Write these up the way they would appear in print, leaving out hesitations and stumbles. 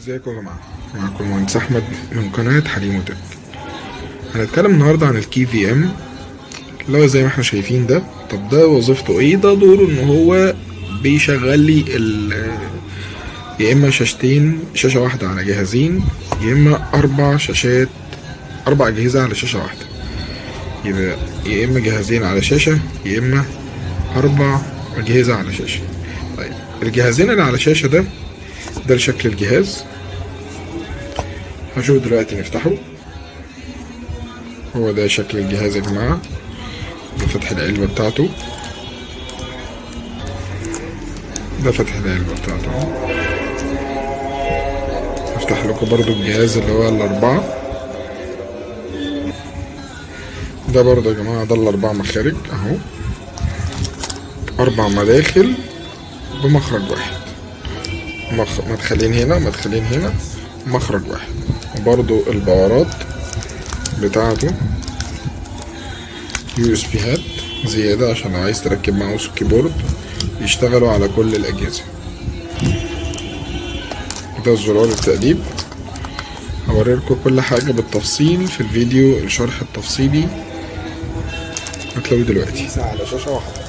ازيكم يا جماعة، معكم المهندس أحمد من قناة حليمو تك. هنتكلم النهاردة عن ال KVM اللي هو زي ما احنا شايفين ده. طب ده وظيفته ايه؟ ده دوره ان هو بيشغل لي يا اما شاشتين، شاشة واحدة على جهازين، يا اما اربع شاشات، اربع اجهزة على شاشة واحدة. يبقى يا اما جهازين على شاشة، يا اما اربع اجهزة على شاشة. طيب الجهازين اللي على شاشة ده شكل الجهاز. هشوف دلوقتي نفتحه. هو ده شكل الجهاز يا جماعة، ده فتح العلبة بتاعته، ده فتح العلبة بتاعته. هفتح لكم برضو الجهاز اللي هو الأربعة ده برضو يا جماعة، ده الأربع مخارج أهو، أربع مداخل بمخرج واحد، مدخلين هنا مدخلين هنا، مخرج واحد. وبرضو الباورات بتاعته USB هات زيادة عشان لو عايز تركب ماوس و keyboard يشتغلوا على كل الأجهزة. ده زرار التقليب. هوريلكم كل حاجة بالتفصيل في الفيديو، الشرح التفصيلي هتلاقوه دلوقتي على شاشة واحدة.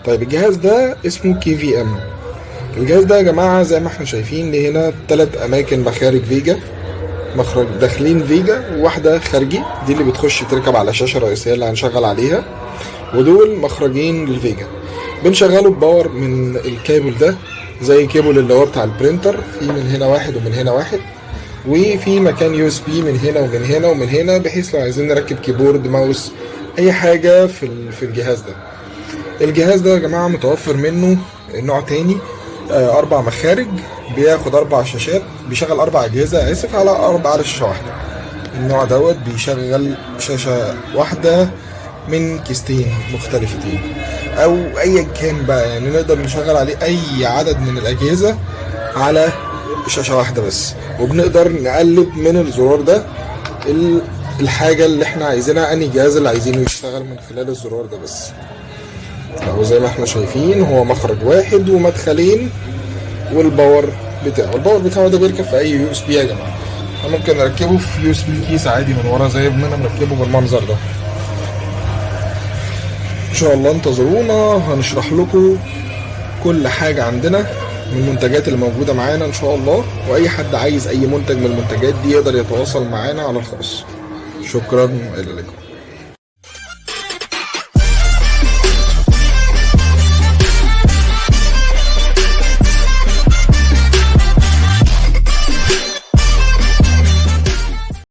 طيب الجهاز ده اسمه KVM. الجهاز ده يا جماعة زي ما احنا شايفين ليه هنا 3 أماكن مخارج VGA، مخرج داخلين VGA وواحدة خارجي، دي اللي بتخش تركب على الشاشة الرئيسية اللي هنشغل عليها، ودول مخرجين لل VGA. بنشغله ب power من الكابل ده، زي كابل اللي هو بتاع ال printer، في من هنا واحد ومن هنا واحد، وفي مكان USB من هنا ومن هنا ومن هنا، بحيث لو عايزين نركب keyboard mouse اي حاجة في الجهاز ده. الجهاز ده يا جماعة متوفر منه نوع تاني، 4 مخارج، بياخد 4 شاشات، بيشغل 4 أجهزة، آسف، على 4 على شاشة واحدة. النوع دوت بيشغل شاشة واحدة من كيستين مختلفتين أو أيا كان بقى، نقدر نشغل عليه أي عدد من الأجهزة على شاشة واحدة بس، وبنقدر نقلب من الزرار ده الحاجة اللي احنا عايزينها، أنهي جهاز اللي عايزينه يشتغل من خلال الزرار ده بس. اهو زي ما احنا شايفين هو مخرج واحد ومدخلين، وال power بتاعه، ال power بتاعه ده بيركب في اي USB يا جماعه، احنا ممكن نركبه في USB case عادي من ورا زي ما انا مركبه بالمنظر ده. ان شاء الله انتظرونا، هنشرح لكم كل حاجه عندنا من المنتجات اللي موجوده معانا ان شاء الله، واي حد عايز اي منتج من المنتجات دي يقدر يتواصل معانا على الخاص. شكرا والى اللقاء.